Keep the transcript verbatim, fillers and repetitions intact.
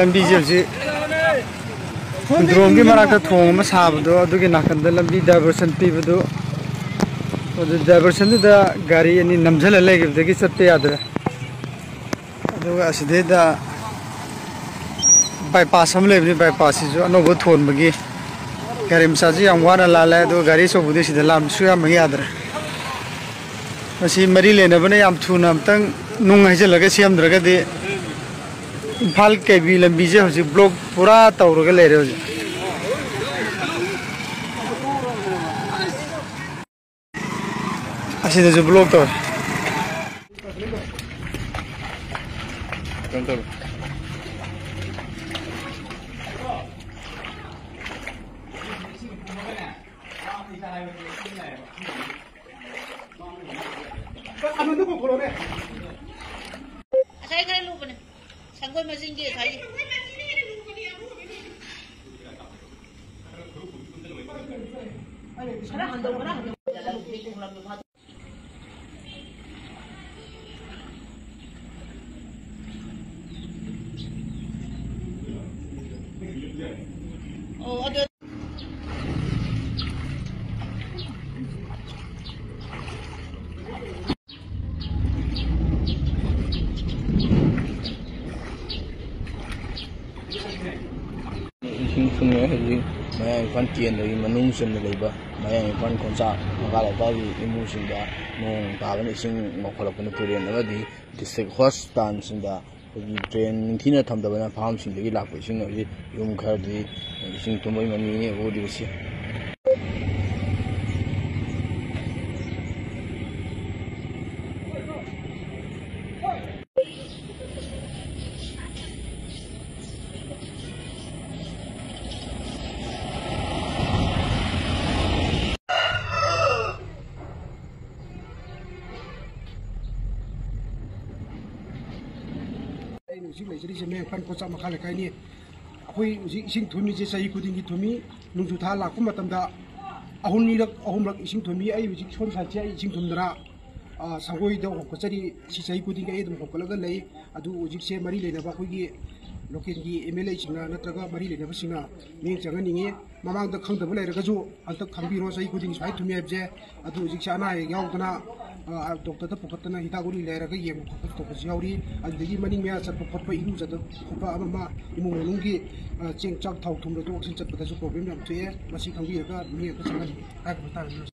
ꯂꯝꯕꯤꯁꯦ ꯍꯧꯖꯤꯛ ꯈꯨꯟꯗ꯭ꯔꯣꯝꯒꯤ ꯃꯅꯥꯛꯇ ꯊꯣꯡ ꯑꯃ ꯁꯥꯕꯗꯣ, ꯑꯗꯨꯒꯤ ꯅꯥꯀꯟꯗ ꯂꯝꯕꯤ ꯗꯥꯏꯚꯔꯁꯟ ꯄꯤꯕꯗꯣ, ꯑꯗꯨ ꯗꯥꯏꯚꯔꯁꯟꯗꯨꯗ ꯒꯥꯔꯤ ꯑꯅꯤ ꯅꯝꯁꯤꯜꯂ ꯂꯩꯈꯤꯕꯗꯒꯤ ꯆꯠꯄ ꯌꯥꯗ꯭ꯔꯦ꯫ ꯑꯗꯨꯒ ꯑꯁꯤꯗꯩꯗ ꯕꯥꯏꯄꯥꯁ ꯑꯃ ꯂꯩꯕꯅꯤ, ꯕꯥꯏꯄꯥꯁꯁꯤꯁꯨ ꯑꯅꯧꯕ ꯊꯣꯟꯕꯒꯤ ꯒꯥꯔꯤ ꯃꯆꯥꯁꯤ ꯌꯥꯝ ꯋꯥꯅ ꯂꯥꯜꯂꯦ, ꯑꯗꯨꯒ ꯒꯥꯔꯤ ꯑꯆꯧꯕꯗꯤ ꯁꯤꯗ ꯂꯥꯟꯕ ꯁꯨꯡꯌꯥ ꯃꯛ ꯌꯥꯗ꯭ꯔꯦ꯫ ꯃꯁꯤ ꯃꯔꯤ ꯂꯩꯅꯕꯅ ꯌꯥꯝ ꯊꯨꯅ ꯑꯝꯇꯪ ꯅꯨꯡ ꯍꯩꯖꯤꯜꯂꯒ ꯁꯦꯝꯗ꯭ꯔꯒꯗꯤ ꯏꯝꯐꯥꯜ ꯀꯩꯕꯤ ꯂꯝꯕꯤꯁꯦ ꯍꯧꯖꯤꯛ ꯕ꯭ꯂꯣꯛ ꯄꯨꯔꯥ ꯇꯧꯔꯒ ꯂꯩꯔꯦ ꯍꯧꯖꯤꯛ꯫ ꯑꯁꯤꯗꯁꯨ ꯕ꯭ꯂꯣꯛ ꯇꯧꯔꯦ꯫ ꯀꯩꯅꯣ ꯇꯧꯔꯦ꯫ ꯉꯁꯥꯏ ꯈꯔ ꯂꯨꯕꯅꯦ꯫ ꯁꯪꯒꯣꯏ ꯃꯆꯤꯟꯒꯤ ꯉꯁꯥꯏꯒꯤ꯫ ꯈꯔ ꯍꯟꯗꯧ, ꯈꯔ ꯍꯟꯗꯧ꯫ ꯑꯣ, ꯑꯗꯨ ꯏꯁꯤꯡ ꯊꯨꯝꯃꯦ꯫ ꯍꯧꯖꯤꯛ ꯃꯌꯥꯡ ꯏꯝꯐꯥꯜ ꯀꯦꯟꯗ꯭ꯔꯒꯤ ꯃꯅꯨꯡ ꯆꯟꯅ ꯂꯩꯕ ꯃꯌꯥꯡ ꯏꯝꯐꯥꯜ ꯈꯣꯡꯆꯥ ꯃꯈꯥ ꯂꯩꯀꯥꯏꯒꯤ ꯏꯃꯨꯡꯁꯤꯡꯗ ꯅꯣꯡ ꯇꯥꯕꯅ ꯏꯁꯤꯡ ꯉꯧꯈꯠꯂꯛꯄꯅ ꯇꯨꯔꯦꯜ ꯑꯃꯗꯤ ꯗꯤꯁꯇ꯭ꯔꯤꯛ ꯍꯣꯁꯄꯤꯇꯥꯜꯁꯤꯡꯗ ꯑꯩꯈꯣꯏꯒꯤ ꯗ꯭ꯔꯦꯟ ꯅꯤꯡꯊꯤꯅ ꯊꯝꯗꯕꯅ ꯐꯥꯝꯁꯤꯡꯗꯒꯤ ꯂꯥꯛꯄ ꯏꯁꯤꯡ ꯍꯧꯖꯤꯛ ꯌꯨꯝ ꯈꯔꯗꯤ ꯏꯁꯤꯡ ꯊꯨꯝꯕꯒꯤ ꯃꯃꯤꯅꯤ ꯎꯔꯤꯕꯁꯤ꯫ ꯑꯩꯅ ꯍꯧꯖꯤꯛ ꯂꯩꯖꯔꯤꯁꯦ ꯃꯌꯥꯡ ꯏꯝꯐꯥꯜ ꯈꯣꯡꯆꯥ ꯃꯈꯥ ꯂꯩꯀꯥꯏꯅꯤ꯫ ꯑꯩꯈꯣꯏ ꯍꯧꯖꯤꯛ ꯏꯁꯤꯡ ꯊꯨꯝꯃꯤꯁꯦ ꯆꯍꯤ ꯈꯨꯗꯤꯡꯒꯤ ꯊꯨꯝꯃꯤ꯫ ꯅꯣꯡꯖꯨ ꯊꯥ ꯂꯥꯛꯄ ꯃꯇꯝꯗ ꯑꯍꯨꯝꯅꯤꯔꯛ, ꯑꯍꯨꯝꯂꯛ ꯏꯁꯤꯡ ꯊꯨꯝꯃꯤ꯫ ꯑꯩ ꯍꯧꯖꯤꯛ ꯁꯣꯝ ꯁꯥꯏꯠꯁꯦ ꯑꯩ ꯏꯁꯤꯡ ꯊꯨꯝꯗꯅ ꯑ, ꯁꯪꯒꯣꯏꯗ ꯍꯣꯡꯀꯠꯆꯔꯤ꯫ ꯁꯤ ꯆꯍꯤ ꯈꯨꯗꯤꯡꯒꯤ ꯑꯩ ꯑꯗꯨꯝ ꯍꯣꯡꯀꯠꯂꯒ ꯂꯩ꯫ ꯑꯗꯨ ꯍꯧꯖꯤꯛꯁꯦ ꯃꯔꯤ ꯂꯩꯅꯕ ꯑꯩꯈꯣꯏꯒꯤ ꯂꯣꯀꯦꯜꯒꯤ ꯑꯦꯝ ꯑꯦꯜ ꯑꯦꯁꯤꯡꯅ ꯅꯠꯇ꯭ꯔꯒ ꯃꯔꯤ ꯂꯩꯅꯕꯁꯤꯡꯅ ꯃꯤꯠꯌꯦꯡ ꯆꯪꯍꯟꯅꯤꯡꯉꯤ꯫ ꯃꯃꯥꯡꯗ ꯈꯪꯗꯕ ꯂꯩꯔꯒꯁꯨ ꯍꯟꯗꯛ ꯈꯪꯕꯤꯔꯣ, ꯆꯍꯤ ꯈꯨꯗꯤꯡꯒꯤ ꯁꯨꯃꯥꯏꯅ ꯊꯨꯝꯃꯤ ꯍꯥꯏꯕꯁꯦ꯫ ꯑꯗꯨ ꯍꯧꯖꯤꯛꯁꯦ ꯑꯅꯥ ꯑꯌꯦꯛ ꯌꯥꯎꯗꯅ, ꯑ, ꯗꯣꯛꯇꯔꯗ ꯄꯨꯈꯠꯇꯅ ꯍꯤꯗꯥꯛ ꯒꯨꯂꯤ ꯂꯩꯔꯒ ꯌꯦꯡꯕ ꯈꯣꯠꯄ ꯇꯧꯕꯁꯨ ꯌꯥꯎꯔꯤ꯫ ꯑꯗꯨꯗꯒꯤ ꯃꯅꯤꯡ ꯃꯌꯥ ꯆꯠꯄ ꯈꯣꯠꯄ, ꯏꯔꯨꯖꯗꯕ ꯈꯣꯠꯄ, ꯑꯃ ꯑꯃ ꯏꯃꯨꯡ ꯃꯅꯨꯡꯒꯤ, ꯑ, ꯆꯦꯡ ꯆꯥꯛ ꯊꯥꯎ ꯊꯨꯝ ꯂꯩꯊꯣꯛ ꯂꯩꯁꯤꯟ ꯆꯠꯄꯗꯁꯨ ꯄ꯭ꯔꯣꯕ꯭ꯂꯦꯝ ꯌꯥꯝ ꯊꯣꯛꯑꯦ꯫ ꯃꯁꯤ ꯈꯪꯕꯤꯔꯒ ꯃꯤꯠꯌꯦꯡ ꯑꯝꯇ ꯆꯪꯍꯟꯅꯤꯡꯉꯤ ꯍꯥꯏꯕ ꯃꯇꯥꯡꯗ